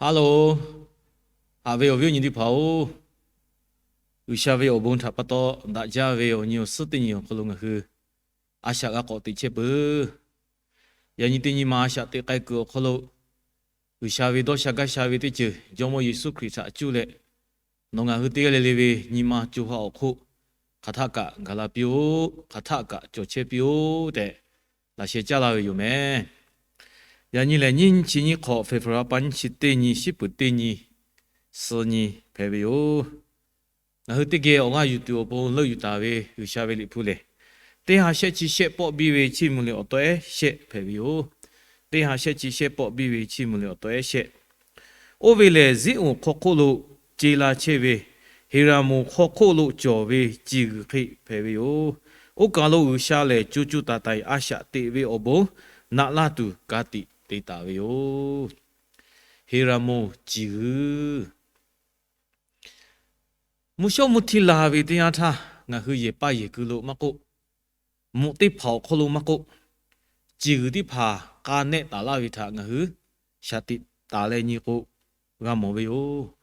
Hello, haꞈ ve awˬ viˉ awˬ nyi teˇ hpaˍ-oˬ, G'uiˬsha ve awˬ bon htaꞈ pa taw daꞈ jaˇ ve awˬ nyi awˬ suhˉ teˇ nyi awˬ hk'aw lo ngaˬ hui a shaꞈ g'a k'awꞈ teꞈ chehˇ peuˬ. Yaꞈ nyi teˇ nyi ma a shaꞈ teꞈ k'ai kuiˬ awˬ hk'aw lo, G'uiˬsha ve dawˇ sha gaˇ sha ve teˇ ceuˬ Jawˇmawˇ Yeˍsuˆ Hkriꞈ htaꞈ cuˇ leh, nawˬ ngaˬ hui teˇ g'aˇ le le ve nyi ma co ha awˬ hk'oˆ hk'aˬ htaˆ kaꞈ gaˬ la piˇ-oˆ, hk'aˬ htaˆ kaꞈ cawˬ chehˇ piˇ-oˆ tehꞈ laꞈ sheh caˇ laˇ ve yoˬ meh. Yaꞈ nyi lehˬ, nyiˇ chi nyiˇ hk'awꞈ, February pa nyiˇ chi teˇ nyi, shiˉ peuˍ teˇ nyi, suh nyi hpehꞈ ve yoˬ. Ngaˬ hui teˇ geh awˬ g'aˇ yuˬ tuˬ awˬ pon leuˆ yuˬ taˍ ve G'uiˬsha ve Liꞈ hpu lehˬ, teˇ ha shehˆ chi shehˆ pawˆ biˇ ve chiˇ mvuh leh awˬ taw ehˉ shehˆ hpehꞈ ve yoˬ. Teˇ ha shehˆ chi shehˆ pawˆ biˇ ve chiˇ mvuh leh awˬ taw ehˉ shehˆ. Oˇ ve lehˬ, Ziˉonˍ hk'aw hk'oˆ lo ce la chehˇ ve Heˍraˍmonˍ hk'aw hk'oˆ lo cawˬ ve ciˬ g'uiˬ hk'e hpehꞈ ve yoˬ. Oˇ kaˬ lo G'uiˬsha lehˬ, co co taiˍ taiˍ a shaꞈ teꞈ ve awˬ bon naꞈ laˇ tuˬ ka tiꞈ te taˍ ve yoˬ. Heˍraˍmonˍ ciˬ g'uiˬ. Mvuhˇ shawˉ mvuhˇ htiˇ la ve teˇ yanˇ htaˇ, ngaˬ hui yehˬ paˇ yehˬ ku lo maˇ k'oˆ, mvuhꞈ teˇ hpaˍ awˬ hk'aw lo maˇ k'oˆ, ciˬ g'uiˬ teˇ hpaˍ k'a nehˆ taˍ laˇ ve htaꞈ ngaˬ hui shaˍ tiꞈ taˍ leh nyi k'o, g'a mawˬ ve yoˬ.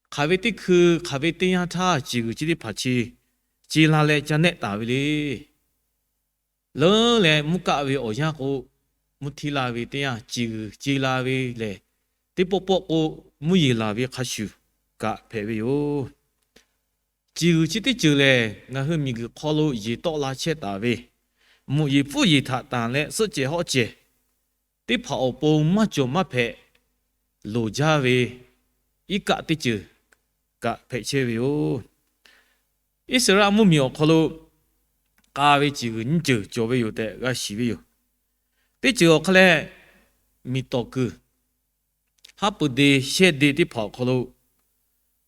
Hk'aˬ ve teˇ hkui hk'aˬ ve teˇ yanˇ htaˇ, ciˬ g'uiˬ chi teˇ hpaˍ chi ce la leh ca nehˆ taˍ ve le. Leuˉ leh mvuhˇ kaˆ ve awˬ yanˇ k'o, mvuhˇ htiˇ la ve teˇ yanˇ, ciˬ g'uiˬ ce la ve lehˬ, teˇ pawˆ pawˆ k'o, mvuhˇ yeˬ laˬ ve hk'a shuˍ kaꞈ hpehꞈ ve yoˬ. Ciˬ g'uiˬ chi teˇ ceuˬ lehˬ, ngaˬ hui miˬguiˬ hk'aw lo yeˬ tawˆ la chehˇ taˍ ve, mvuhꞈ yeˬ pfuhˇ yeˬ htaꞈ tanˬ leh suhˆ cehˬ hawˆ cehˬ teˇ hpaˍ awˬ pon maˇ cawˬ maˇ hpehꞈ loˍ jaˇ ve iˉ kaˆ teˇ ceuˬ kaꞈ hpehꞈ chehˇ ve yoˬ. Iˉsaˍreˍlaˆ mvuhˇmiˬ awˬ hk'aw lo k'a ve ciˬ g'uiˬ nyiˇ ceuˬ cawˬ ve yoˬ tehꞈ g'a shiˍ ve yoˬ. Teˇ ceuˬ awˬ hk'aˇ lehˬ, miˬ tawˍ kuiˬ haˉ pui de shehˇ de teˇ hpaˍ awˬ hk'aw lo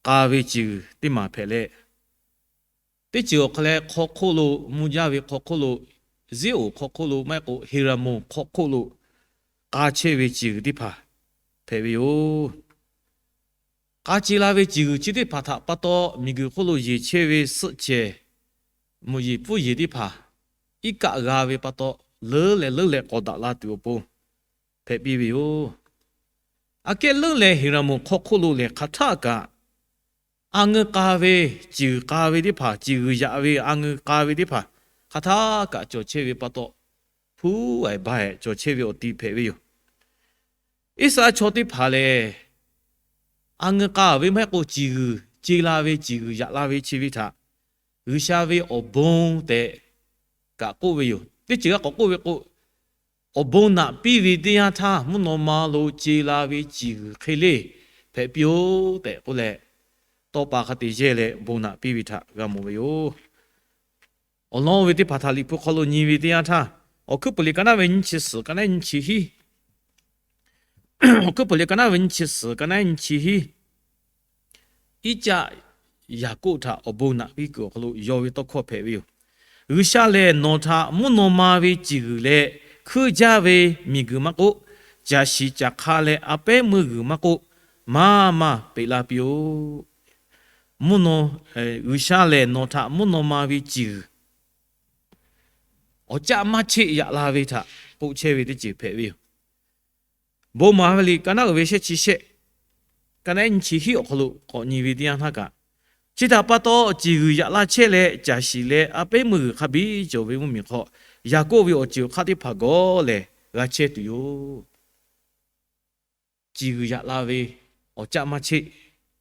k'a ve ciˬ g'uiˬ teˇ maˬ hpehꞈ leh, teˇ ceuˬ awˬ hk'aˇ lehˬ, hk'aw hk'oˆ lo, mvuh jaˇ ve hk'aw hk'oˆ lo, Ziˉonˍ hk'aw hk'oˆ lo maˇ heˆ k'o, Heˍraˍmonˍ hk'aw hk'oˆ lo k'a chehˇ ve ciˬ g'uiˬ teˇ hpaˍ hpehꞈ ve yoˬ. K'a ce la ve ciˬ g'uiˬ chi teˇ hpaˍ htaꞈ pa taw, miˬguiˬ hk'oˆ lo yeˬ chehˇ ve suhˆ cehˬ, mvuhꞈ yeˬ pfuhˇ yeˬ teˇ hpaˍ iˉ kaˆ g'a ve pa taw, leuˉ leh leuˉ leh k'awꞈ daꞈ la tuˬ awˬ pon hpehꞈ piˇ ve yoˬ. Aꞈ kehˉ leuˉ leh Heˍraˍmonˍ hk'aw hk'oˆ lo lehˬ, hk'aˬ htaˆ kaꞈ a ngeu k'a ve, ciˬ g'uiˬ k'a ve teˇ hpaˍ, ciˬ g'uiˬ yaꞈ ve a ngeu k'a ve teˇ hpaˍ hk'aˬ htaˆ kaꞈ cawˬ chehˇ ve pa taw, hpu aˬ ba ehˍ cawˬ chehˇ ve awˬ ti hpehꞈ ve yoˬ. Iˉsaˍreˍlaˆ chaw teˇ hpaˍ lehˬ, a ngeu k'a ve maˇ heˆ k'o, ciˬ g'uiˬ ce la ve, ciˬ g'uiˬ yaꞈ la ve chi ve htaꞈ G'uiˬsha ve awˬ bon tehꞈ kaꞈ k'oˆ ve yoˬ. Teˇ ceuˬ g'a k'awꞈ k'oˆ ve k'o, awˬ bon naꞈ piˇ ve teˇ yanˇ htaˇ, mvuhˇ naw ma lo ce la ve ciˬ g'uiˬ hk'e le hpehꞈ piˇ-oˆ tehꞈ k'oˆ leh, tawˇ pa hk'a te yehˇ leh bon naꞈ piˇ ve htaꞈ g'a mawˬ ve yoˬ. Awˬ lawn ve teˇ hpaˍ htaꞈ Liꞈ hpu hk'aw lo nyi ve teˇ yanˇ htaˇ, Awˬ hkuiˉ puiˍ liꞈ ka naˉ ve nyiˇ chi suhˍ ka naˉ nyiˇ chi hiˉ, Awˬ hkuiˉ puiˍ liꞈ ka naˉ ve nyiˇ chi suhˍ ka naˉ nyiˇ chi hiˉ, Iˉcaˆ Yaˍkoˆ htaꞈ awˬ bon naꞈ piˇ kuiˬ awˬ hk'aw lo yaw ve tawˇ hkawˇ hpehꞈ ve yoˬ. G'uiˬsha lehˬ, nawˬ htaꞈ mvuhˇ naw ma ve ciˬ g'uiˬ leh hkuiˇ jaˇ ve miˬguiˬ maˇ k'oˆ, caˬ shiˍ caˬ hk'a leh a pehˉ meuˇ g'uiˬ maˇ k'oˆ, maˇ maˇ peꞈ la piˇ-oˆ. Mvuhˇ naw, G'uiˬsha lehˬ nawˬ htaꞈ mvuhˇ naw ma ve ciˬ g'uiˬ awˬ caˆ maˇ cheˆ yaꞈ la ve htaꞈ k'oˆ chehˇ ve teˇ ceuˬ hpehꞈ ve yoˬ. Bon maˍ ve liꞈ ka naˉ uiˍ ve shehˆ chi shehˆ, ka naˉ nyiˇ chi hiˉ awˬ hk'aw lo k'awꞈ nyi ve teˇ yanˇ htaˇ kaꞈ, chi htaꞈ pa taw ciˬ g'uiˬ yaꞈ la chehˇ leh caˬ shiˍ leh a pehˉ meuˇ g'uiˬ hk'a biˇ cawˬ ve mvuhˇmiˬ hk'aw, Yaˍkoˆ ve awˬ ceuˬ awˬ hk'aˇ teˇ hpaˍ gawˬ lehˬ g'a chehˇ tuˬ yoˬ. Ciˬ g'uiˬ yaꞈ la ve awˬ caˆ maˇ cheˆ,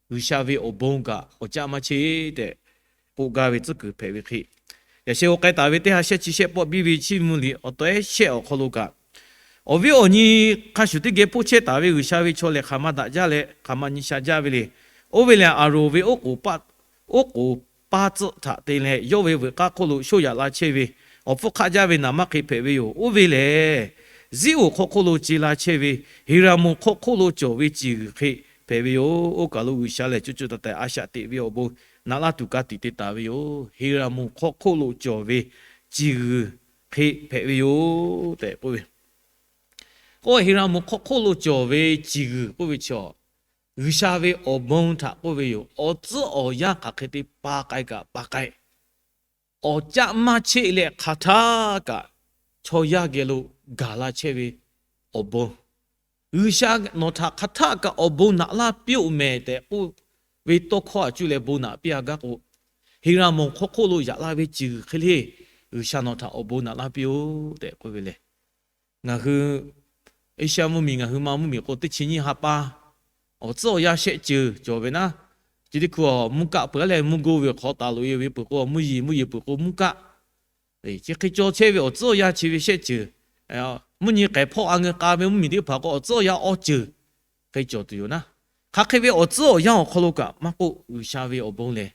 G'uiˬsha ve awˬ bon kaꞈ awˬ caˆ maˇ cheˆ tehꞈ k'oˆ gaˇ ve tcuhˉ kuiˬ hpehꞈ ve hk'e, yaꞈ sheh g'a k'ai taˍ ve teˇ ha shehˆ chi shehˆ pawˆ biˇ ve chiˇ mvuh liꞈ awˬ taw ehˉ shehˆ awˬ hk'aw lo kaꞈ, awˬ viˉ awˬ nyi hk'a shuˍ teˇ geh hpoˆ chehˇ taˍ ve G'uiˬsha ve chaw lehˬ hk'aˬ ma daꞈ jaˇ leh hk'aˬ ma nyi sha jaˇ ve le. Oˇ ve lehˬ, Aˍronˍ ve oˉ k'oˍ paˇ, oˉ k'oˍ paˇ tcuhˆ htaꞈ te leh yawˇ ve veuꞈ k'aˇ hk'oˆ lo shoˆ yaꞈ la chehˇ ve awˬ hpfuhˇ hk'aˆ jaˇ ve naˍ manˇ hk'e hpehꞈ ve yoˬ. Oˇ ve lehˬ, Ziˉonˍ hk'aw hk'oˆ lo ce la chehˇ ve Heˍraˍmonˍ hk'aw hk'oˆ lo cawˬ ve ciˬ g'uiˬ hk'e hpehꞈ ve yoˬ. Oˇ kaˬ lo G'uiˬsha lehˬ, co co taiˍ taiˍ a shaꞈ teꞈ ve awˬ bon naꞈ laˇ tuˬ ka tiꞈ te taˍ ve yoˬ. Heˍraˍmonˍ hk'aw hk'oˆ lo cawˬ ve ciˬ g'uiˬ hk'e hpehꞈ ve yoˬ tehꞈ k'oˆ ve. K'o, Heˍraˍmonˍ hk'aw hk'oˆ lo cawˬ ve ciˬ g'uiˬ k'oˆ ve chaw, G'uiˬsha ve awˬ bon htaꞈ k'oˆ ve yoˬ. Awˬ tcuhˉ awˬ yanˇ hk'aˬ hk'e te pa k'ai kaꞈ pa k'ai, awˬ caˆ maˇ cheˆ leh hk'aˬ htaˆ kaꞈ chaw yaˇ geh lo gaˬ la chehˇ ve awˬ bon. G'uiˬsha nawˬ htaꞈ hk'aˬ htaˆ kaꞈ awˬ bon naꞈ laˇ piˇ-oˆ mehˍ tehꞈ k'oˆ ve tawˇ hkawˇ a cuˇ leh bon naꞈ piˇ-a gaˇ k'o, Heˍraˍmonˍ hk'aw hk'oˆ lo yaꞈ la ve ceuˬ g'uiˬ hk'e le, G'uiˬsha nawˬ htaꞈ awˬ bon naꞈ laˇ piˇ-oˆ tehꞈ k'oˆ ve lehˬ, ngaˬ hui Asia mvuhˇmiˬ, ngaˬ hui ma mvuhˇmiˬ k'o, teˇ chi nyiˇ ha pa awˬ tcuhˉ awˬ yanˇ shehˆ ceuˬ cawˬ ve naˉ, chi teˇ hkui mvuhˇ kaˆ peuˬ-a leh mvuhˇ goˇ ve awˬ hk'aw taˍ loꞈ-e ve peuˬ k'o, mvuhˇ yeˬ, mvuhˇ yeˬ peuˬ k'o mvuhˇ kaˆ, chi hk'e cawˬ chehˇ ve awˬ tcuhˉ awˬ yanˇ chi ve shehˆ ceuˬ. Mvuhˇ nyi k'ehˬ hpawˇ a ngeu k'a ve mvuhˇmiˬ teˇ hpaˍ k'o, awˬ tcuhˉ awˬ yanˇ awˬ ceuˬ hk'e cawˬ tuˬ yoˬ naˉ, hk'aˬ hk'e ve awˬ tcuhˉ awˬ yanˇ awˬ hk'aw lo kaꞈ maˇ k'oˆ, G'uiˬsha ve awˬ bon lehˬ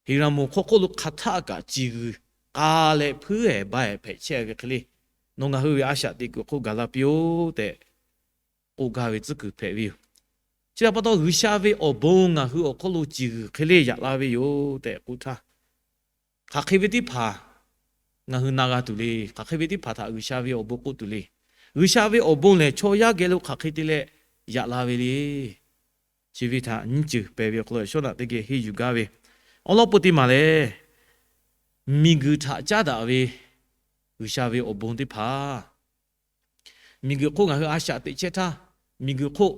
Heˍraˍmonˍ hk'aw hk'oˆ lo hk'aˬ htaˆ kaꞈ ciˬ g'uiˬ k'a leh hpuiˉ-ehˍ ba-ehˍ hpehꞈ chehˇ ve hk'e le, nawˬ ngaˬ hui ve a shaꞈ teꞈ kuiˬ hk'oˆ gaˬ la piˇ-oˆ tehꞈ k'oˆ gaˇ ve tcuhˉ kuiˬ hpehꞈ ve yoˬ. Chi htaꞈ pa taw, G'uiˬsha ve awˬ bon ngaˬ hui awˬ hk'oˆ lo ciˬ g'uiˬ hk'e le yaꞈ la ve yoˬ tehꞈ k'oˆ htaˇ, hk'aˬ hk'e ve teˇ hpaˍ ngaˬ hui na g'a tuˬ le. Hk'aˬ hk'e ve teˇ hpaˍ htaꞈ G'uiˬsha ve awˬ bon k'oˆ tuˬ le. G'uiˬsha ve awˬ bon lehˬ, chaw yaˇ geh lo hk'aˬ hk'e te leh yaꞈ la ve le. Chi ve htaꞈ nyiˇ ceuˬ hpehꞈ ve awˬ hk'aw lo shawˉ naꞈ teˇ geh henˇ yuˬ gaˇ ve, awˉ lawˉ peu teˇ maˬ lehˬ, miˬguiˬ htaꞈ caˉ daꞈ ve G'uiˬsha ve awˬ bon teˇ hpaˍ, miˬguiˬ hk'oˆ ngaˬ hui a shaꞈ teꞈ chehˇ htaˇ, miˬguiˬ hk'oˆ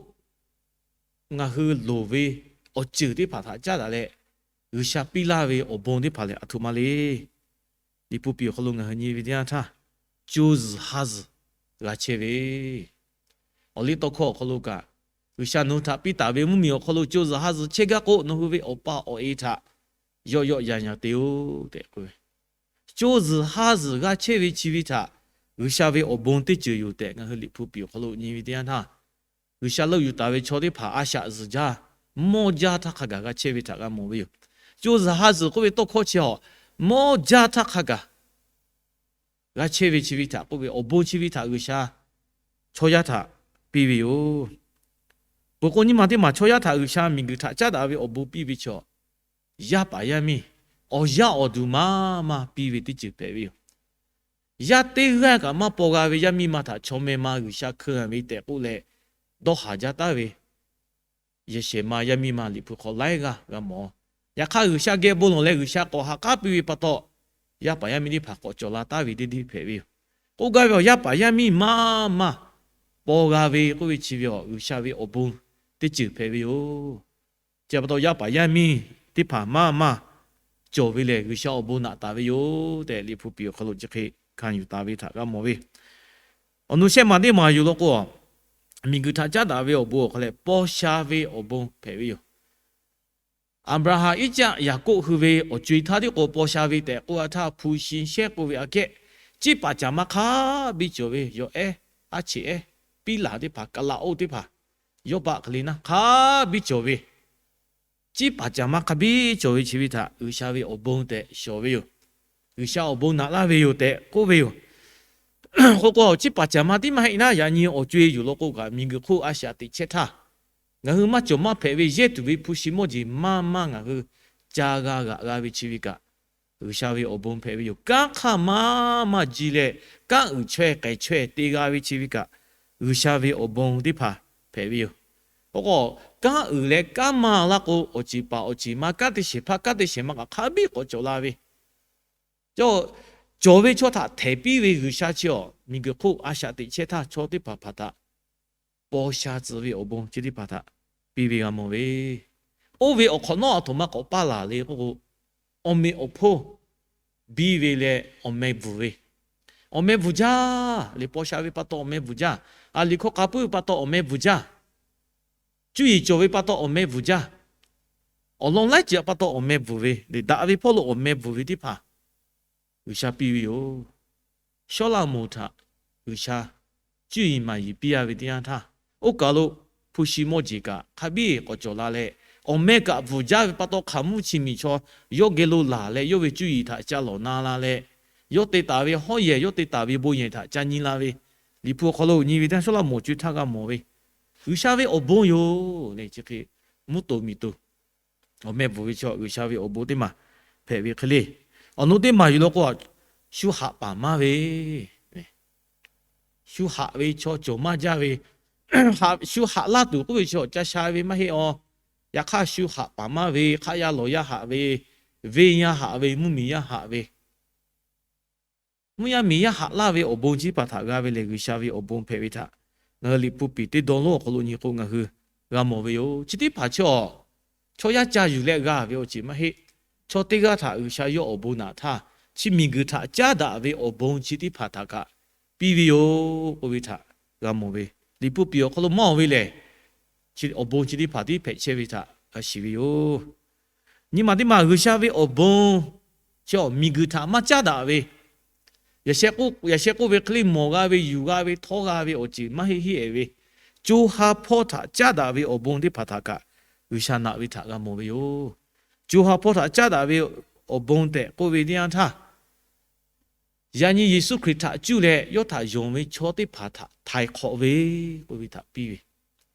ngaˬ hui loˍ ve awˬ ceuˬ teˇ hpaˍ htaꞈ caˉ daꞈ leh, G'uiˬsha piˇ laˇ ve awˬ bon teˇ hpaˍ lehˬ, aˬ htoꞈ ma le. Liꞈ hpu piˍ awˬ hk'aw lo ngaˬ hui nyi ve teˇ yanˇ htaˇ, co zuhˬ ha zuhˬ g'a chehˇ ve, awˬ liˇ tawˇ hkawˇ awˬ hk'aw lo kaꞈ, G'uiˬsha nawˬ hui htaꞈ piˇ taˍ ve mvuhˇmiˬ awˬ hk'aw lo co zuhˬ ha zuhˬ chehˇ gaˇ k'o, nawˬ hui ve awˬ pa awˬ e htaꞈ yawˆ yawˆ yan yan te-oˬ tehꞈ k'oˆ ve, co zuhˬ ha zuhˬ g'a chehˇ ve chi ve htaꞈ G'uiˬsha ve awˬ bon teˇ ceuˬ yoˬ tehꞈ ngaˬ hui Liꞈ hpu piˍ awˬ hk'aw lo nyi ve teˇ yanˇ htaˇ, G'uiˬsha leuˆ yuˬ taˍ ve chaw teˇ hpaˍ a shaꞈ zuhˬ jaˇ, mawˇ jaˇ htaˇ hk'a gaˬ g'a chehˇ ve htaꞈ g'a mawˬ ve yoˬ. Co zuhˬ ha zuhˬ k'oˆ ve tawˇ hkawˇ chi awˬ, mawˇ jaˇ htaˇ hk'a gaˬ g'a chehˇ ve chi ve htaꞈ k'oˆ ve, awˬ bon chi ve htaꞈ G'uiˬsha chaw yaˇ htaꞈ piˇ ve yoˬ. Peuˬ k'o, nyiˇ maˬ teˇ maˬ chaw yaˇ htaꞈ G'uiˬsha miˬguiˬ htaꞈ caˉ daꞈ ve awˬ bon piˇ ve chaw, yaˇ paˍ yaˇ miˇ awˬ yaˇ awˬ duˬ maˇ maˇ piˇ ve teˇ ceuˬ hpehꞈ ve yoˬ. Yaˇ teˇ g'aˇ kaꞈ maˇ paw g'a ve yaˇ miˇ ma htaꞈ chaw meh ma G'uiˬsha hkeu-a ve tehꞈ k'oˆ leh, dawˇ haˍ jaˇ taˍ ve yehˬ shehˍ ma yaˇ miˇ ma Liꞈ hpu hk'aw laiˉ g'aˇ g'a mawˬ. Yaꞈ hk'aˇ, G'uiˬsha geh bon lawˬ leh G'uiˬsha k'awꞈ ha k'aˉ piˇ ve pa taw, yaˇ paˍ yaˇ miˇ teˇ hpaˍ k'awꞈ cawˬ la taˍ ve teˇ deˇ hpehꞈ ve yoˬ. K'oˆ gaˇ ve awˬ, yaˇ paˍ yaˇ miˇ maˇ maˇ paw g'a ve k'oˆ ve chi ve awˬ, G'uiˬsha ve awˬ bon teˇ ceuˬ hpehꞈ ve yoˬ. Chi pa taw, yaˇ paˍ yaˇ miˇ teˇ hpaˍ maˇ maˇ cawˬ ve lehˬ, G'uiˬsha awˬ bon naꞈ taˍ ve yoˬ tehꞈ, Liꞈ hpu piˍ awˬ hk'aw lo chi hk'e hkanˍ yuˬ taˍ ve htaꞈ g'a mawˬ ve. Awˬ nu shehˆ maˬ teˇ maˬ yoˬ law k'o, miˬguiˬ htaꞈ caˉ daꞈ ve awˬ bon awˬ hk'aw leh paw sha ve awˬ bon hpehꞈ ve yoˬ. Aˍbraˍhanˍ, Iˉcaˆ, Yaˍkoˆ hui ve awˬ co-e htaˇ tiˉ k'o paw sha ve tehꞈ k'oˆ-a htaˇ, hpu shi shehˉ k'oˆ ve aꞈ kehˉ, ciˉ paˍ caˍ ma hk'a biˇ cawˬ ve, yawˬ ehˉ, aˉ cheꞈ ehˉ, piˉ laˬ teˇ hpaˍ, kaˍ laꞈ oˇ teˇ hpaˍ, yawˇ baˆ hk'e le naˉ hk'a biˇ cawˬ ve, ciˉ paˍ caˍ ma hk'a biˇ cawˬ ve chi ve htaꞈ G'uiˬsha ve awˬ bon tehꞈ shawˍ ve yoˬ. G'uiˬsha awˬ bon naꞈ laˇ ve yoˬ tehꞈ k'oˆ ve yoˬ. K'o k'o, ciˉ paˍ caˍ ma tiˉ maˇ heˆ naˉ, yaꞈ nyi awˬ co-e yoˬ law k'o kaꞈ, miˬguiˬ hk'oˆ a shaꞈ teꞈ chehˇ htaˇ, ngaˬ hui maˇ cawˬ maˇ hpehꞈ ve yehˇ tuˬ ve hpu shi mawˇ jeˬ maˇ maˇ ngaˬ hui ca g'a g'aꞈ g'a ve chi ve kaꞈ, G'uiˬsha ve awˬ bon hpehꞈ ve yoˬ. Kanˉ hk'aˇ maˇ maˇ ji leh, kanˉ uiˍ chaweh k'ehˬ chaweh te g'a ve chi ve kaꞈ, G'uiˬsha ve awˬ bon teˇ hpaˍ hpehꞈ ve yoˬ. K'o k'o, kanˉ uiˍ leh kanˉ maˇ laˇ k'o, awˬ ceˬ paˍ awˬ ceˬ ma, kanˉ te shehˍ hpaˇ kanˉ te shehˍ ma kaꞈ hk'a biˇ k'awꞈ cawˬ la ve cawˬ ve chaw htaꞈ htehˍ piˇ ve G'uiˬsha chi awˬ, miˬguiˬ hk'oˆ a shaꞈ teꞈ chehˇ htaˇ, chaw teˇ hpaˍ hpaˍ htaꞈ paw sha tcuh ve awˬ bon chi teˇ hpaˍ htaꞈ piˇ ve g'a mawˬ ve. Oˇ ve awˬ hk'awꞈ nawˉ aˬ htoꞈ ma k'awꞈ paˇ laˬ le k'oˆ k'o, awˬ meꞈ awˬ hponˇ biˇ ve leh awˬ meh bvuhˬ ve, awˬ meh bvuhˬ jaˇ le. Paw sha ve pa taw awˬ meh bvuhˬ jaˇ. Aˬ liꞈ hkawˇ k'a puiˉ ve pa taw awˬ meh bvuhˬ jaˇ. Cuˇ yiˍ cawˬ ve pa taw awˬ meh bvuhˬ jaˇ. Awˬ lawn laiˉ ceuˬ pa taw awˬ meh bvuhˬ ve le, daꞈ ve hpawˇ lo awˬ meh bvuhˬ ve teˇ hpaˍ G'uiˬsha piˇ ve yoˬ. Sawˉlaꞈmonˍ htaꞈ G'uiˬsha cuˇ yiˍ maˍ yiˍ piˇ-a ve teˇ yanˇ htaˇ, oˇ kaˬ lo hpu shi mawˇ jeˬ kaꞈ hk'a biˇ k'awꞈ cawˬ la leh, awˬ meh kaꞈ bvuhˬ jaˇ ve pa taw, hk'aˬ mvuhˇ chi miˬ chaw yawˇ geh lo laˬ leh, yawˇ ve cuˇ yiˍ htaꞈ ca lawˬ na la leh, yawˇ te taˍ ve hawˉ yehˬ, yawˇ te taˍ ve bon yehˬ htaꞈ ca nyi la ve, Liꞈ hpu awˬ hk'aw lo nyi ve teˇ yanˇ, Sawˉlaꞈmonˍ co-e htaˇ g'a mawˬ ve, G'uiˬsha ve awˬ bon yoˬ le. Chi hk'e mvuhˇ toˍ miˬ toˍ awˬ meh bvuhˬ ve chaw, G'uiˬsha ve awˬ bon teˇ maˬ hpehꞈ ve hk'e le. Awˬ nu teˇ maˬ yoˬ law k'o, shu haꞈ paˍ maˇ ve, shu haꞈ ve chaw cawˬ maˇ jaˇ ve, shu haꞈ laˇ tuˬ k'oˆ ve chaw ca sha ve maˇ heˆ aˬ. Yaꞈ hk'aˇ, shu haꞈ paˍ maˇ ve, hk'aˆ yaˇ lawˬ yaˇ haꞈ ve, venˇ yaˇ haꞈ ve, mvuhˇmiˬ yaˇ haꞈ ve, mvuhˇ yaˇ miˬ yaˇ haꞈ laˇ ve awˬ bon chi teˇ hpaˍ htaꞈ g'a ve lehˬ, G'uiˬsha ve awˬ bon hpehꞈ ve htaꞈ ngaˬ hui Liꞈ hpu piˍ teˇ dawˇ lonˉ awˬ hk'aw lo nyi k'o ngaˬ hui g'a mawˬ ve yoˬ. Chi teˇ hpaˍ chaw, chaw yaˇ ca yuˬ leh g'a ve awˬ ceuˬ maˇ heˆ. Chaw teˇ g'aˇ htaꞈ G'uiˬsha yawˇ awˬ bon naꞈ htaˇ, chi miˬguiˬ htaꞈ caˉ daꞈ ve awˬ bon chi teˇ hpaˍ htaꞈ kaꞈ piˇ ve yoˬ k'oˆ ve htaꞈ g'a mawˬ ve. Liꞈ hpu piˍ awˬ hk'aw lo maˇ oˬ ve lehˬ, awˬ bon chi teˇ hpaˍ tiˉ hpehꞈ chehˇ ve htaꞈ g'a shiˍ ve yoˬ. Nyi maˬ teˇ maˬ G'uiˬsha ve awˬ bon chi awˬ miˬguiˬ htaꞈ maˇ caˉ daꞈ ve, yaꞈ sheh k'oˆ ve hk'e le mawˬ g'a ve, yuˬ g'a ve, htawˇ g'a ve awˬ ceuˬ maˇ heˆ heˆ-e ve, co ha hpawˇ htaꞈ caˉ daꞈ ve awˬ bon teˇ hpaˍ htaꞈ kaꞈ G'uiˬsha naꞈ ve htaꞈ g'a mawˬ ve yoˬ. Co ha hpawˇ htaꞈ caˉ daꞈ ve awˬ bon tehꞈ k'oˆ ve teˇ yanˇ htaˇ, yaꞈ nyi Yeˍsuˆ Hkriꞈ htaꞈ cuˇ leh yawˇ htaꞈ yonˍ ve chaw teˇ hpaˍ htaꞈ htaiˍ hk'awꞈ ve k'oˆ ve htaꞈ piˇ ve.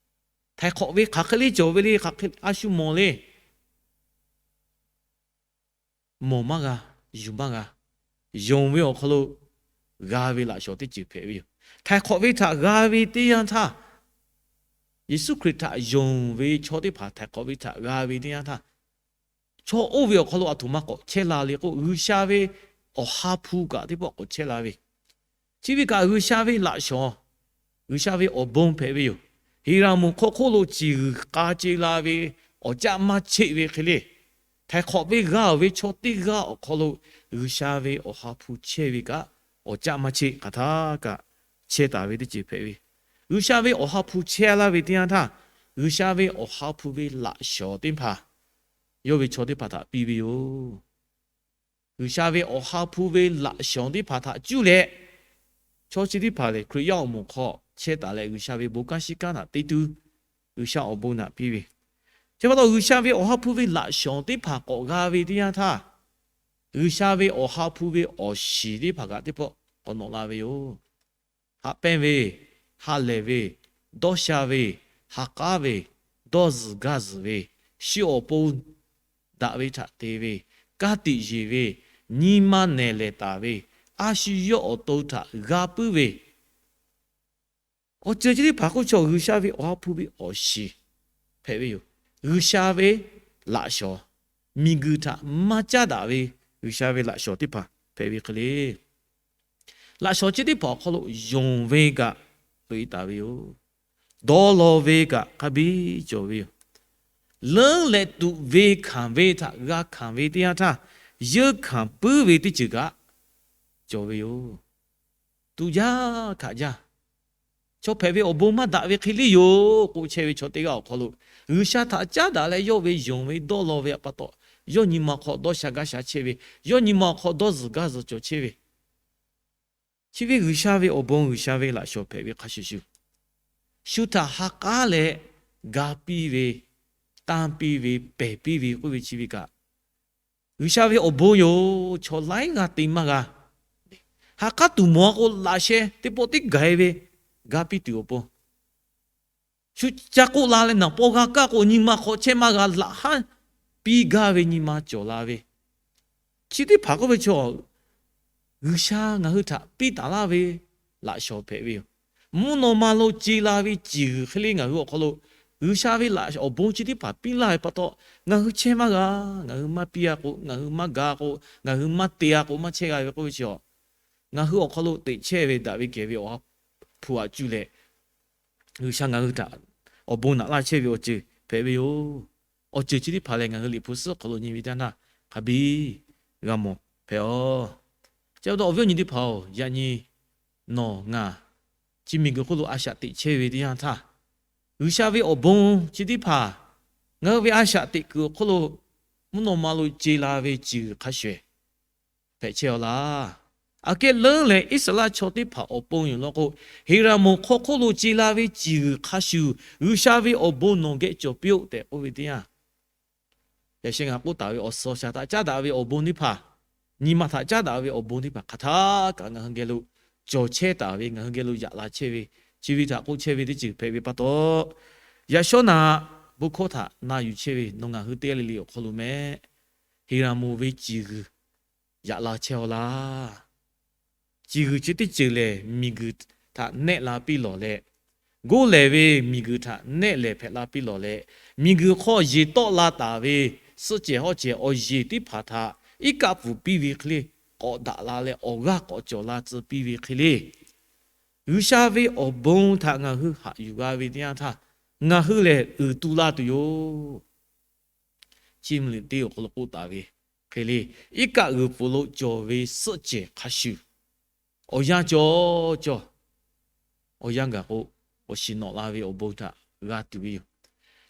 Htaiˍ hk'awꞈ ve hk'aˬ hk'e le cawˬ ve le, hk'aˬ hk'e a shu mawˬ le. Mawˬ maˇ g'a, yuˬ maˇ g'a. Yonˍ ve awˬ hk'aw lo g'a ve laꞈ shawnˍ teˇ ceuˬ hpehꞈ ve yoˬ. Htaiˍ hk'awꞈ ve htaꞈ g'a ve teˇ yanˇ htaˇ, Yeˍsuˆ Hkriꞈ htaꞈ yonˍ ve chaw teˇ hpaˍ htaiˍ hk'awꞈ ve htaꞈ g'a ve teˇ yanˇ htaˇ, chaw oˇ ve awˬ hk'aw lo aˬ htoꞈ ma k'awꞈ chehˇ la le k'o, G'uiˬsha ve Awˬ ha hpu kaꞈ teˇ pawˆ k'awꞈ chehˇ la ve, chi ve kaꞈ G'uiˬsha ve laꞈ shawnˍ, G'uiˬsha ve awˬ bon hpehꞈ ve yoˬ. Heˍraˍmonˍ hk'aw hk'oˆ lo ciˬ g'uiˬ k'a ce la ve awˬ caˆ maˇ cheˆ ve hk'e le, htaiˍ hk'awꞈ ve g'a-oˬ ve chaw teˇ g'aˇ awˬ hk'aw lo G'uiˬsha ve Awˬ ha hpu chehˇ ve kaꞈ, awˬ caˆ maˇ cheˆ, hk'aˬ htaˇ kaꞈ chehˇ taˍ ve teˇ ceuˬ hpehꞈ ve. G'uiˬsha ve Awˬ ha hpu chehˇ laˇ ve teˇ yanˇ htaˇ, G'uiˬsha ve Awˬ ha hpu ve laꞈ shawnˍ teˇ hpaˍ yawˇ ve chaw teˇ hpaˍ htaꞈ piˇ ve yoˬ. G'uiˬsha ve Awˬ ha hpu ve laꞈ shawnˍ teˇ hpaˍ htaꞈ cuˇ leh, chaw chi teˇ hpaˍ lehˬ Hkriꞈ yaˇ awˬ moˍ hk'aw chehˇ taˍ leh G'uiˬsha ve bon kanˉ shiˉ kanˉ htaꞈ te tuˬ G'uiˬsha awˬ bon naꞈ piˇ ve. Chi pa taw G'uiˬsha ve Awˬ ha hpu ve laꞈ shawnˍ teˇ hpaˍ k'awꞈ g'a ve teˇ yanˇ htaˇ, G'uiˬsha ve Awˬ ha hpu ve awˬ shiˍ teˇ hpaˍ kaꞈ teˇ pawˆ k'awꞈ nawꞈ la ve yoˬ. Haꞈ pehnˇ ve, ha lehˬ ve, dawˇ sha ve, ha k'aˉ ve, dawˇ zuhˬ gaˇ zuhˬ ve, shu awˬ pon daꞈ ve htaꞈ te ve, ka tiꞈ yeˬ ve, nyi ma nehˬ lehˬ taˍ ve, a shu yawˇ awˬ to htaꞈ g'a puiˉ ve, awˬ ceuˬ chi teˇ hpaˍ k'oˆ chaw G'uiˬsha ve Awˬ ha hpu ve awˬ shiˍ hpehꞈ ve yoˬ. G'uiˬsha ve laꞈ shawnˍ, miˬguiˬ htaꞈ maˇ caˉ daꞈ ve G'uiˬsha ve laꞈ shawnˍ teˇ hpaˍ hpehꞈ ve hk'e le. Laꞈ shawnˍ chi teˇ hpaˍ awˬ hk'aw lo yonˍ ve kaꞈ loꞈ-e taˍ ve yoˬ. Dawˇ law ve kaꞈ hk'a biˇ cawˬ ve yoˬ. Leuˉ leh tuꞈ ve hkanˍ ve htaꞈ g'a hkanˍ ve teˇ yanˇ htaˇ, yeunˇ hkanˍ puiˉ ve teˇ ceuˬ kaꞈ cawˬ ve yoˬ. Tuꞈ jaˇ hkanˍ jaˇ, chaw hpehꞈ ve awˬ bon maˇ daꞈ ve hk'e le yoˬ k'oˆ chehˇ ve chaw teˇ g'aˇ awˬ hk'aw lo, G'uiˬsha htaꞈ caˉ daꞈ leh yawˇ ve yonˍ ve dawˇ law ve pa taw, yawˇ nyi ma awˬ hk'aw dawˇ sha gaˇ sha chehˇ ve, yawˇ nyi ma awˬ hk'aw dawˇ zuhˬ gaˇ zuhˬ cawˬ chehˇ ve, chi ve G'uiˬsha ve awˬ bon, G'uiˬsha ve laꞈ shawnˍ hpehꞈ ve hk'a shuˍ shuˍ, shu htaꞈ ha k'aˉ leh ga piˇ ve, tanˇ piˇ ve, pehˬ piˇ ve k'oˆ ve chi ve kaꞈ, G'uiˬsha ve awˬ bon yoˬ. Chaw laiˉ g'aˇ te maˇ g'a. Ha k'aˉ tuˬ mawˬ a k'o, laꞈ sheh teˇ pawˆ teˇ gaˬ-e ve ga piˇ tuˬ awˬ pon, shu ca k'oˆ la leh naˍ paw g'a kaˇ k'o, nyi ma hk'aw chehˇ maˇ g'a, laꞈ haˉ piˇ gaˇ ve nyi ma cawˬ la ve, chi teˇ hpaˍ k'oˆ ve chaw, G'uiˬsha ngaˬ hui htaꞈ piˇ taˍ laˇ ve laꞈ shawnˍ hpehꞈ ve yoˬ. Mvuhˇ naw ma lo ce la ve ciˬ g'uiˬ hk'e le ngaˬ hui awˬ hk'aw lo G'uiˬsha ve laꞈ awˬ bon chi teˇ hpaˍ piˇ laˇ ve pa taw, ngaˬ hui chehˇ maˇ g'a. Ngaˬ hui maˇ piˇ a k'o, ngaˬ hui maˇ ga k'o, ngaˬ hui maˇ te a k'o, maˇ chehˇ g'a ve k'oˆ ve chi a, ngaˬ hui awˬ hk'aw lo teꞈ chehˇ ve daꞈ ve kehˬ ve Awˬ ha hpu htaꞈ cuˇ leh, G'uiˬsha ngaˬ hui htaꞈ awˬ bon naꞈ laˇ chehˇ ve awˬ ceuˬ hpehꞈ ve yoˬ. Awˬ ceuˬ chi teˇ hpaˍ lehˬ, ngaˬ hui Liꞈ hpu suhˉ awˬ hk'aw lo nyi ve teˇ yanˇ htaˇ hk'a biˇ g'a mawˬ hpehꞈ-aˬ. Chi pa taw awˬ viˉ awˬ nyi teˇ hpaˍ-oˬ, yaꞈ nyi nawˬ ngaˬ chi miˬguiˬ hk'oˆ lo a shaꞈ teꞈ chehˇ ve teˇ yanˇ htaˇ, G'uiˬsha ve awˬ bon chi teˇ hpaˍ ngaˬ hui ve a shaꞈ teꞈ kuiˬ awˬ hk'oˆ lo mvuhˇ naw ma lo ce la ve ciˬ g'uiˬ hk'a shuˍ shuˍ hpehꞈ chehˇ-aw laˇ. Aꞈ kehˉ leuˉ leh Iˉsaˍreˍlaˆ chaw teˇ hpaˍ awˬ pon yoˬ law k'o, Heˍraˍmonˍ hk'aw hk'oˆ lo ce la ve ciˬ g'uiˬ hk'a shuˍ G'uiˬsha ve awˬ bon nawˬ geh cawˬ piˇ-oˆ tehꞈ k'oˆ ve teˇ yanˇ, yaꞈ sheh ngaˬ k'oˆ taˍ ve awˬ suhˍ awˬ shaˍ htaꞈ caˉ daꞈ ve awˬ bon teˇ hpaˍ, nyi ma htaꞈ caˉ daꞈ ve awˬ bon teˇ hpaˍ hk'aˬ htaˇ kaꞈ ngaˬ hui geh lo cawˬ chehˇ taˍ ve, ngaˬ hui geh lo yaꞈ la chehˇ ve, chi ve htaꞈ k'oˆ chehˇ ve teˇ ceuˬ hpehꞈ ve pa taw, yaꞈ shawˉ naꞈ bon hkawˇ htaꞈ na yuˬ chehˇ ve nawˬ ngaˬ hui teˇ g'aˇ le le awˬ hk'aw lo meh, Heˍraˍmonˍ ve ciˬ g'uiˬ yaꞈ la chehˇ-aw laˇ. Ciˬ g'uiˬ chi teˇ ceuˬ lehˬ, miˬguiˬ htaꞈ nehˆ la piˇ lawˬ leh, goˇ lehˬ ve miˬguiˬ htaꞈ nehˆ lehˬ hpehꞈ la piˇ lawˬ leh, miˬguiˬ hk'aw yeˬ tawˆ la taˍ ve suhˆ cehˬ hawˉ cehˬ awˬ yeˬ teˇ hpaˍ htaꞈ iˉ kaˆ pfuhˍ piˇ ve hk'e le, k'awꞈ daꞈ la leh awˬ g'aˇ k'awꞈ cawˬ la tcuh piˇ ve hk'e le, G'uiˬsha ve awˬ bon htaꞈ ngaˬ hui haꞈ yuˬ g'a ve teˇ yanˇ htaˇ, ngaˬ hui lehˬ uiˍ tu la tuˬ yoˬ. Chiˇ mvuh liꞈ teˇ awˬ hk'aw lo k'oˆ taˍ ve hk'e le, iˉ kaˆ g'uiˬ pfuhˍ lo cawˬ ve suhˆ cehˬ hk'a shuˍ, awˬ yanˇ cawˬ cawˬ, awˬ yanˇ gaˬ k'o, awˬ shiˍ nawꞈ la ve awˬ bon htaꞈ g'a tuˬ ve yoˬ.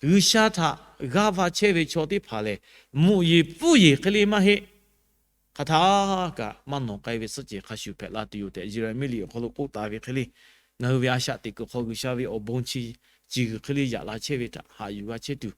G'uiˬsha htaꞈ g'aˇ va chehˇ ve chaw teˇ hpaˍ lehˬ, mvuhˇ yeˬ pfuhˇ yeˬ hk'e le maˇ heˆ. Hk'aˬ htaˇ kaꞈ maˇ nawˬ k'ai ve suhˆ cehˬ hk'a shuˍ hpehꞈ la tuˬ yoˬ tehꞈ, Yeˍraˍmiˆ liꞈ awˬ hk'aw lo k'oˆ taˍ ve hk'e le, ngaˬ hui ve a shaꞈ teꞈ kuiˬ hk'aw G'uiˬsha ve awˬ bon chi, ciˬ g'uiˬ hk'e le yaꞈ la chehˇ ve htaꞈ haꞈ yuˬ g'a chehˇ tuˬ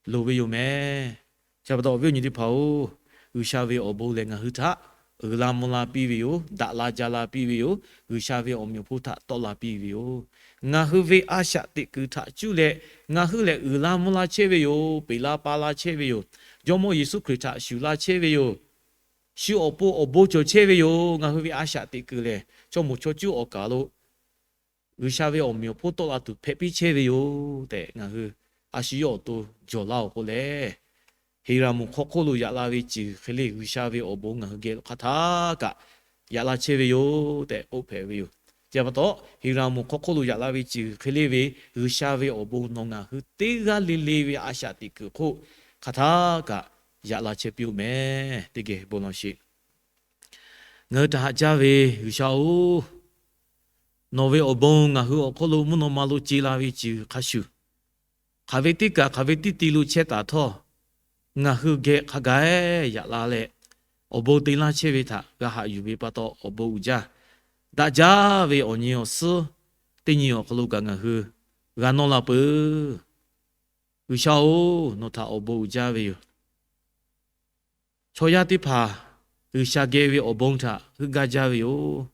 loˍ ve yoˬ mehˍ. Chi pa taw awˬ viˉ awˬ nyi teˇ hpaˍ-oˬ, G'uiˬsha ve awˬ bon lehˬ ngaˬ hui htaꞈ uiˍ la mvuh la piˇ ve yoˬ. Daꞈ la ja la piˇ ve yoˬ. G'uiˬsha ve awˬ meꞈ awˬ hponˇ htaꞈ tawˆ la piˇ ve yoˬ. Ngaˬ hui ve a shaꞈ teꞈ kuiˬ htaꞈ cuˇ leh, ngaˬ hui lehˬ uiˍ la mvuh la chehˇ ve yoˬ. Peˬ la pa la chehˇ ve yoˬ. Jawˇmawˇ Yeˍsuˆ Hkriꞈ htaꞈ shuˍ la chehˇ ve yoˬ. Shu awˬ pon awˬ bon cawˬ chehˇ ve yoˬ. Ngaˬ hui ve a shaꞈ teꞈ kuiˬ lehˬ, chaw moˍ chaw cuˉ awˬ kaˍ lo G'uiˬsha ve awˬ meꞈ awˬ hponˇ tawˆ la tuˬ hpehꞈ piˇ chehˇ ve yoˬ tehꞈ, ngaˬ hui a shu yawˇ awˬ to jawˬ laˇ-oˬ k'o lehˬ, Heˍraˍmonˍ hk'aw hk'oˆ lo yaꞈ la ve ciˬ g'uiˬ hk'e le G'uiˬsha ve awˬ bon ngaˬ hui geh lo hk'aˬ htaˇ kaꞈ yaꞈ la chehˇ ve yoˬ tehꞈ k'oˆ hpehꞈ ve yoˬ. Chi pa taw, Heˍraˍmonˍ hk'aw hk'oˆ lo yaꞈ la ve ciˬ g'uiˬ hk'e le ve G'uiˬsha ve awˬ bon nawˬ ngaˬ hui teˇ g'aˇ le le ve a shaꞈ teꞈ kuiˬ hk'oˆ hk'aˬ htaˇ kaꞈ yaꞈ la chehˇ piˇ-oˆ mehˍ. Teˇ geh bon lawˬ sheˍ. Ngaˬ hui htaꞈ haꞈ jaˇ ve G'uiˬsha-oˬ, nawˬ ve awˬ bon ngaˬ hui awˬ hk'oˆ lo mvuhˇ naw ma lo ce la ve ciˬ g'uiˬ hk'a shuˍ, hk'aˬ ve teˇ kaˬ hk'aˬ ve teˇ ti lo chehˇ taˍ htawˇ, ngaˬ hui geh hk'a gaˬ-ehˉ yaꞈ la leh, awˬ bon te laˇ chehˇ ve htaꞈ g'a haꞈ yuˬ ve pa taw awˬ bon uiˍ jaˇ. Daꞈ jaˇ ve awˬ nyi awˬ suhˉ teˇ nyi awˬ hk'aw lo kaꞈ ngaˬ hui g'a nawˇ la peuˬ. G'uiˬsha-oˬ, nawˬ htaꞈ awˬ bon uiˍ jaˇ ve yoˬ. Chaw yaˇ teˇ hpaˍ G'uiˬsha geh ve awˬ bon htaꞈ heuˆ gaˇ jaˇ ve yoˬ.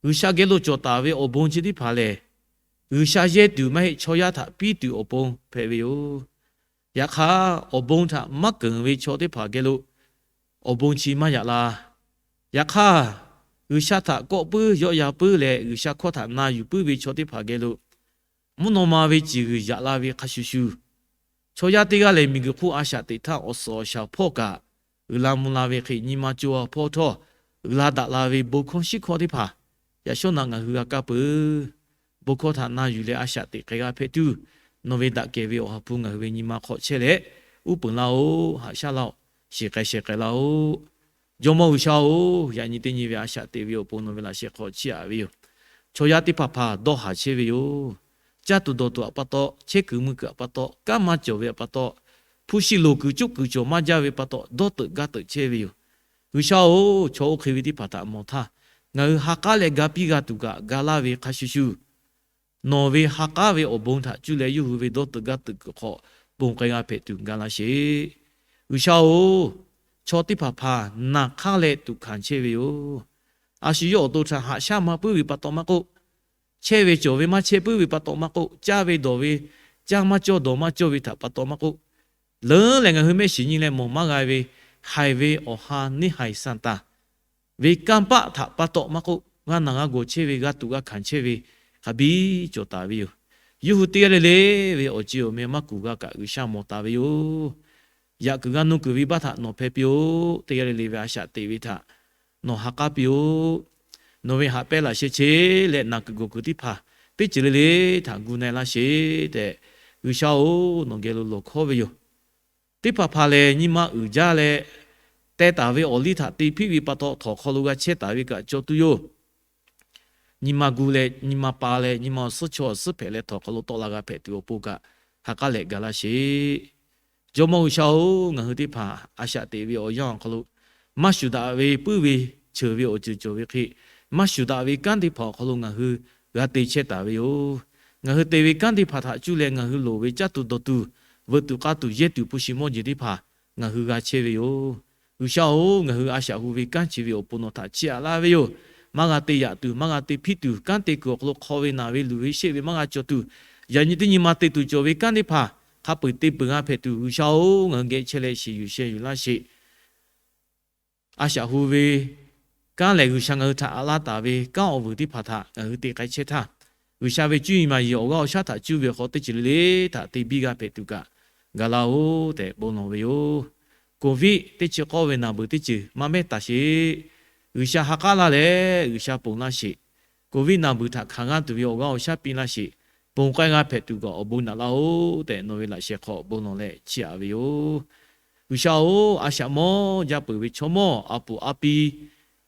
G'uiˬsha geh lo cawˬ taˍ ve awˬ bon chi teˇ hpaˍ lehˬ, G'uiˬsha yehˇ tuˬ maˇ heˆ, chaw yaˇ htaꞈ piˇ tuˬ awˬ pon hpehꞈ ve yoˬ. Yaꞈ hk'aˇ, awˬ bon htaꞈ maˇ keunˍ ve chaw teˇ hpaˍ geh lo awˬ bon chi maˇ yaꞈ la. Yaꞈ hk'aˇ, G'uiˬsha htaꞈ kawˆ puiˉ yawˆ yan puiˉ leh G'uiˬsha hkawˇ htaꞈ na yuˬ puiˉ ve chaw teˇ hpaˍ geh lo mvuhˇ naw ma ve ciˬ g'uiˬ yaꞈ la ve hk'a shuˍ shuˍ, chaw yaˇ teˇ g'aˇ lehˬ miˬguiˬ hk'oˆ a shaꞈ teꞈ htaˇ awˬ suhˍ awˬ shaˍ hpawˇ kaꞈ uiˍ la mvuh la ve hk'e, nyi ma co a hpawˇ htawˇ uiˍ la daꞈ la ve bon hkawˇ shiˉ hkawˇ teˇ hpaˍ yaꞈ shawˉ naꞈ ngaˬ hui g'a kaˇ peuˬ. Bon hkawˇ htaꞈ na yuˬ leh a shaꞈ teꞈ k'ai g'a hpehꞈ tuˬ, nawˬ ve daꞈ kehˬ ve awˬ ha hpu ngaˬ hui ve nyi ma hk'aw chehˇ leh, uˉ peunˍ laˇ-oˆ, haꞈ shaˉ laˇ-oˆ, shiˍ k'ai sheh k'ai laˇ-oˆ. Jawˇmawˇ G'uiˬsha-oˬ, yaꞈ nyi teˇ nyi ve a shaꞈ teꞈ ve awˬ pon nawˬ ve laꞈ sheh hk'aw chiˇ aꞈ ve yoˬ. Chaw yaˇ teˇ hpaˍ hpaˍ dawˇ haˍ chehˇ ve yoˬ. Caˇ tuˬ dawˬ tuˬ htaꞈ pa taw, chehˇ kuiˬ mui kuiˬ htaꞈ pa taw, kanˉ maˇ cawˬ ve htaꞈ pa taw, hpu shi loˍ kuiˬ coˆ kuiˬ cawˬ maˇ jaˇ ve pa taw, dawˇ teuꞈ gaˇ teuꞈ chehˇ ve yoˬ. G'uiˬsha-oˬ, chaw oˇ hk'e ve teˇ hpaˍ htaꞈ mawˬ htaˇ, ngaˬ hui ha k'aˉ leh ga piˇ g'a tuˬ kaꞈ ga laˇ ve hk'a shuˍ shuˍ, nawˬ ve ha k'aˉ ve awˬ bon htaꞈ cuˇ leh yawˇ hui ve dawˇ teuꞈ gaˇ teuꞈ kuiˬ hk'aw ponˬ k'ai g'a hpehꞈ tuˬ ga laˇ sheˍ. G'uiˬsha-oˬ, chaw teˇ hpaˍ hpaˍ naˬ hk'aˇ leh tuꞈ hkanˍ chehˇ ve yoˬ. A shu yawˇ awˬ to htaꞈ haꞈ shaˉ maˇ puiˉ ve pa taw maˇ k'oˆ, chehˇ ve cawˬ ve maˇ chehˇ puiˉ ve pa taw maˇ k'oˆ, caˇ ve dawˬ ve caˇ maˇ cawˇ dawˬ maˇ cawˇ ve htaꞈ pa taw maˇ k'oˆ, leuˉ leh ngaˬ hui mehˆ shiˍ nyi leh mawˬ maˇ g'a ve haiˬ ve awˬ ha neˇ haiˬ Saˍtanˍ ve kanˇ paˆ htaꞈ pa taw maˇ k'oˆ, g'a naˬ g'a gawˬ chehˇ ve, g'a tuꞈ g'a hkanˍ chehˇ ve hk'a biˇ cawˬ taˍ ve yoˬ. Yawˇ hui teˇ g'aˇ le le ve awˬ ceˬ awˬ meh maˇ kuˬ g'a kaꞈ G'uiˬsha mawˬ taˍ ve yoˬ. Yaꞈ kuiˬ g'aˇ nuˇ kuiˬ ve baˆ htaꞈ nawˬ hpehˇ piˇ-oˆ. Teˇ g'aˇ le le ve a shaꞈ teꞈ ve htaꞈ nawˬ ha k'aˉ piˇ-oˆ. Nawˬ ve haꞈ pehnˇ laꞈ sheh che leh naˬ kuiˬ gawˬ kuiˬ teˇ hpaˍ teˇ ceuˬ le le htaꞈ gu na-e laˇ sheˍ tehꞈ, G'uiˬsha-oˬ, nawˬ geh lo lawˬ hkawˉ ve yoˬ. Teˇ hpaˍ hpaˍ lehˬ, nyi ma uiˍ jaˇ leh teh taˍ ve awˬ liˇ htaꞈ te hpiˆ ve pa taw, htawnˍ hk'aw lo g'a chehˇ taˍ ve kaꞈ cawˬ tuˬ yoˬ. Nyi ma gu leh, nyi ma pa leh, nyi ma awˬ suhˉ chaw awˬ suhˉ hpehꞈ leh htawnˍ hk'aw lo tawˆ la g'a hpehꞈ tuˬ awˬ pon kaꞈ ha k'aˉ leh ga laˇ sheˍ. Jawˇmawˇ G'uiˬsha-oˬ, ngaˬ hui teˇ hpaˍ a shaꞈ teꞈ ve awˬ yanˇ awˬ hk'aw lo maˇ shuˍ daꞈ ve puiˉ ve cheuˬ ve awˬ ceuˬ cawˬ ve hk'e, maˇ shuˍ daꞈ ve kanˉ teˇ hpaˍ awˬ hk'aw lo ngaˬ hui g'a te chehˇ taˍ ve yoˬ. Ngaˬ hui te ve kanˉ teˇ hpaˍ htaꞈ cuˇ leh ngaˬ hui loˍ ve caˇ tuˬ dawˬ tuˬ, veuꞈ tuˬ k'a tuˬ, yehˇ tuˬ, hpu shi mawˇ jeˬ teˇ hpaˍ ngaˬ hui g'a chehˇ ve yoˬ. G'uiˬsha-oˬ, ngaˬ hui a shaꞈ hu ve kanˉ chi ve awˬ pon nawˬ htaꞈ chiˇ aꞈ laˇ ve yoˬ. Maˇ g'a te yaꞈ tuˬ, maˇ g'a te hpiˆ tuˬ, kanˉ te kuiˬ awˬ hk'aw lo hk'aw ve naˬ ve luˬ ve sheˆ ve maˇ g'a cawˬ tuˬ, yaꞈ nyi teˇ nyi ma te tuˬ cawˬ ve kanˉ teˇ hpaˍ hk'a peu-eˬ te peuˬ g'a hpehꞈ tuˬ, G'uiˬsha-oˬ, ngaˬ hui geh chehˇ leh shiˍ yuˬ sheh yuˬ laˇ sheˍ. A shaꞈ hu ve kanˉ lehˬ, G'uiˬsha ngaˬ hui htaꞈ aꞈ laˇ taˍ ve kanˉ awˬ vuiˬ teˇ hpaˍ htaꞈ ngaˬ hui te k'ai chehˇ htaˇ, G'uiˬsha ve cuˇ yiˍ maˍ yiˍ awˬ g'aˇ awˬ shaˉ htaꞈ cuˇ ve awˬ hk'aw teˇ ceuˬ le le htaꞈ te biˇ g'a hpehꞈ tuˬ kaꞈ ga laˇ-oˬ tehꞈ bon lawˬ ve yoˬ. Covid teˇ chi k'awˇ ve naˬ beuˬ teˇ ceuˬ maˇ mehˉ taˍ sheˍ. G'uiˬsha ha k'aˉ laˇ leh G'uiˬsha ponˬ laˇ sheˍ. Covid naˬ beuˬ htaꞈ hkanˍ g'aˇ tuˬ ve awˬ g'aˇ awˬ shaˉ piˇ laˇ sheˍ. Ponˬ k'ai g'a hpehꞈ tuˬ kaꞈ awˬ bon naꞈ laˇ-oˬ tehꞈ nawˬ ve laꞈ sheh hk'aw bon lawˬ leh chiˇ aꞈ ve yoˬ. G'uiˬsha-oˬ, a shaꞈ mawˇ jaˇ peuˬ ve chaw mawˇ a puˍ a pi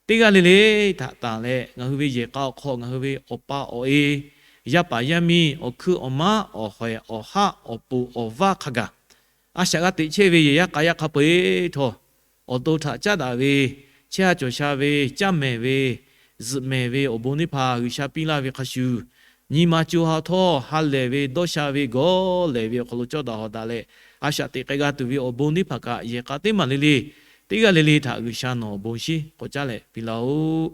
teˇ g'aˇ le le htaꞈ tanˬ leh, ngaˬ hui ve yehˬ k'a awˬ hk'aw ngaˬ hui ve awˬ pa awˬ e, yaˇ paˍ yaˇ miˇ, awˬ hkuiˇ awˬ maˉ, awˬ hawehˍ awˬ haˆ, awˬ poˍ awˬ vaˇ hk'a gaˬ a shaꞈ g'a teꞈ chehˇ ve yehˬ yaˇ k'a yaˇ hk'a peu-eˬ htawˇ, awˬ to htaꞈ caˉ daꞈ ve, chehˇ ha cawˬ sha ve, caˇ mehˍ ve, zuhꞈ mehˍ ve awˬ bon teˇ hpaˍ G'uiˬsha piˇ laˇ ve hk'a shuˍ, nyi ma co ha htawˇ ha lehˬ ve dawˇ sha ve gawˇ lehˬ ve awˬ hk'aw lo cawˇ daꞈ hawˍ daꞈ leh, a shaꞈ teꞈ k'ai g'a tuˬ ve awˬ bon teˇ hpaˍ kaꞈ yehˬ k'a teˇ maˬ le le teˇ g'aˇ le le htaꞈ G'uiˬsha nawˬ awˬ bon shinˉ k'awꞈ caˉ leh piˇ laˇ-oˆ.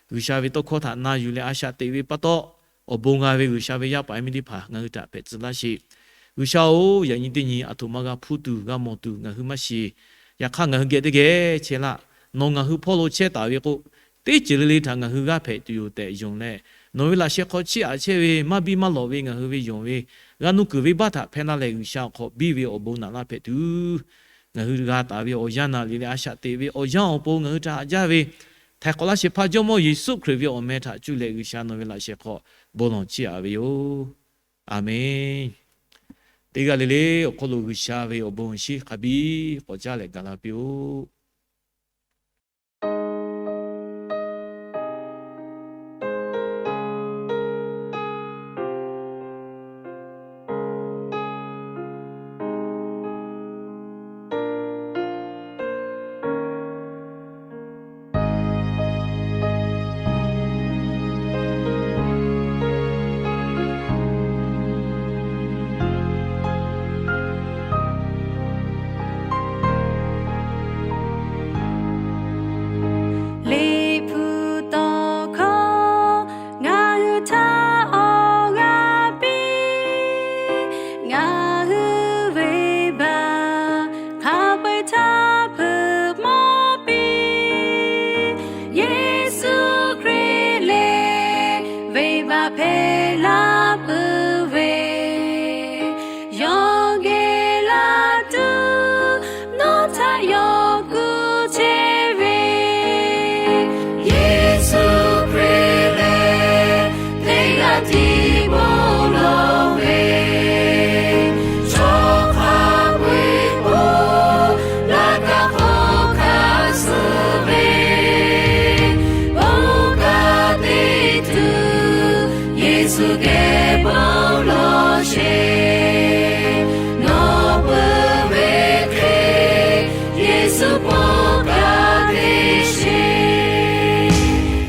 G'uiˬsha ve tawˇ hkawˇ htaꞈ na yuˬ leh a shaꞈ teꞈ ve pa taw, awˬ bon g'a ve G'uiˬsha ve yaˇ paˍ yaˇ miˇ teˇ hpaˍ ngaˬ hui htaꞈ hpehꞈ tcuh laˇ sheˍ. G'uiˬsha-oˬ, yaꞈ nyi teˇ nyi aˬ htoꞈ ma g'a hpuˇ tuˬ g'a mawˬ tuˬ ngaˬ hui maˇ shiˍ. Yaꞈ hk'aˇ ngaˬ hui geh teˇ geh chehˇ laˇ. Nawˬ ngaˬ hui hpawˇ lo chehˇ taˍ ve k'o, teˇ ceuˬ le le htaꞈ ngaˬ hui g'aˇ hpehꞈ tuˬ yoˬ tehꞈ yonˍ leh, nawˬ ve laꞈ sheh hk'aw chiˇ aꞈ chehˇ ve maˇ biˇ maˇ lawꞈ ve ngaˬ hui ve yonˍ ve g'a nuˇ kuiˬ ve baˇ htaꞈ hpehˇ laˇ leh G'uiˬsha awˬ hk'aw biˇ ve awˬ bon naꞈ laˇ hpehꞈ tuˬ, ngaˬ hui g'a taˍ ve awˬ yanˇ naꞈ le le a shaꞈ teꞈ ve awˬ yanˇ awˬ pon ngaˬ hui htaꞈ haꞈ jaˇ ve, htaiˍ hk'awꞈ laˇ shehˍ hpaˇ Jawˇmawˇ Yeˍsuˆ Hkriꞈ ve awˬ meh htaꞈ cuˇ leh G'uiˬsha nawˬ ve laꞈ sheh hk'aw bon lawˬ chiˇ aꞈ ve yoˬ. Aˬmenˍ. Teˇ g'aˇ le le awˬ hk'aw lo G'uiˬsha ve awˬ bon awˬ shinˉ hk'a biˇ k'awꞈ caˇ leh gaˬ la piˇ-oˆ. Liꞈ hpu tawˇ hkawˇ ngaˬ hui htaꞈ awˬ g'aˇ piˇ, ngaˬ hui venˇbaˆ hk'a peu-eˬ htaˇ hpeuꞈ maˇ piˇ. Yeˍsuˆ Hkriꞈ lehˬ venˇbaˆ hpehꞈ la peuˬ ve, yawˇ geh la tuˬ nawˬ htaꞈ yawˇ kuˬ chehˇ ve. Yeˍsuˆ Hkriꞈ lehˬ teˇ g'aˇ tiˉ bon lawˬ ve, chaw hk'a peu-eˬ bon laꞈ ka hk'aw hk'a suh ve, bon ka teˇ tuˬ Yeˍsuˆ geh bon lawˬ sheˍ. Nawˬ peuˬ ve hk'e Yeˍsuˆ bon ka teˇ sheˍ.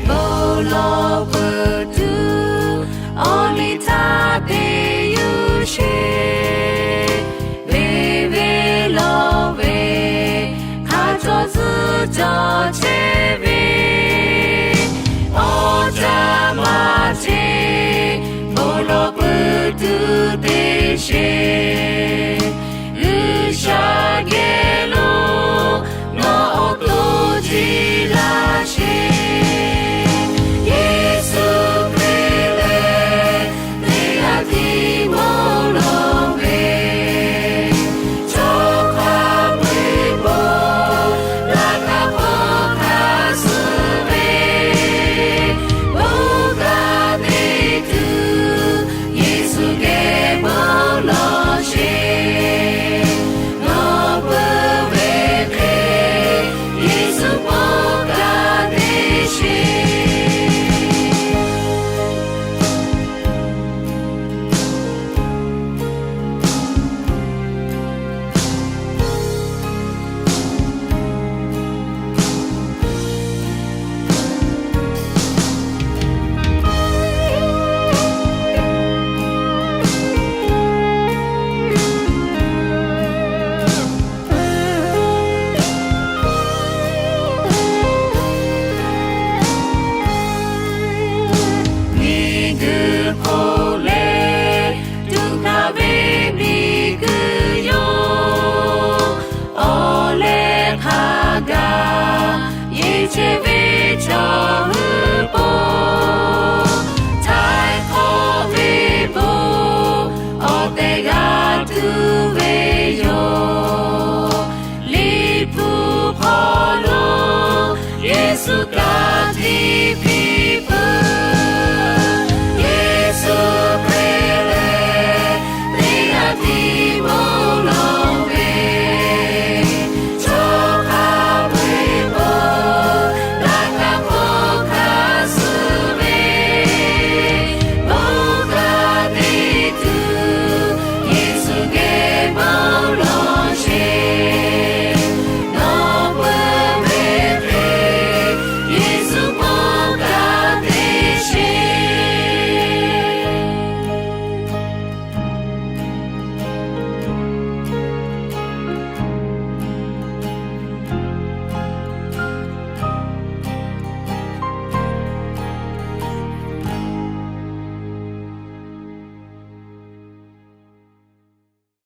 Bon lawˬ peuˬ tuˬ awˬ liˇ htaˇ te yuˬ sheˍ. Venˇ ve lawˬ ve hk'a cawˬ tcuhˉ cawˬ chehˇ ve, awˬ caˇ maˇ cheˇ bon lawˬ peuˬ tuˬ te sheˍ. G'uiˬsha geh lo nawˬ awˬ to jiˇ laˇ sheˍ. Yeˍsuˆ Hkriꞈ lehˬ teˇ g'aˇ tiˉ bon lawˬ ve, chaw hk'a peu-eˬ bon laꞈ ka hk'aw hk'a suh ve, bon ka teˇ tuˬ Yeˍsuˆ geh bon lawˬ sheˍ. Nawˬ peuˬ ve hk'e Yeˍsuˆ bon ka teˇ sheˍ. Miˬguiˬ hk'oˆ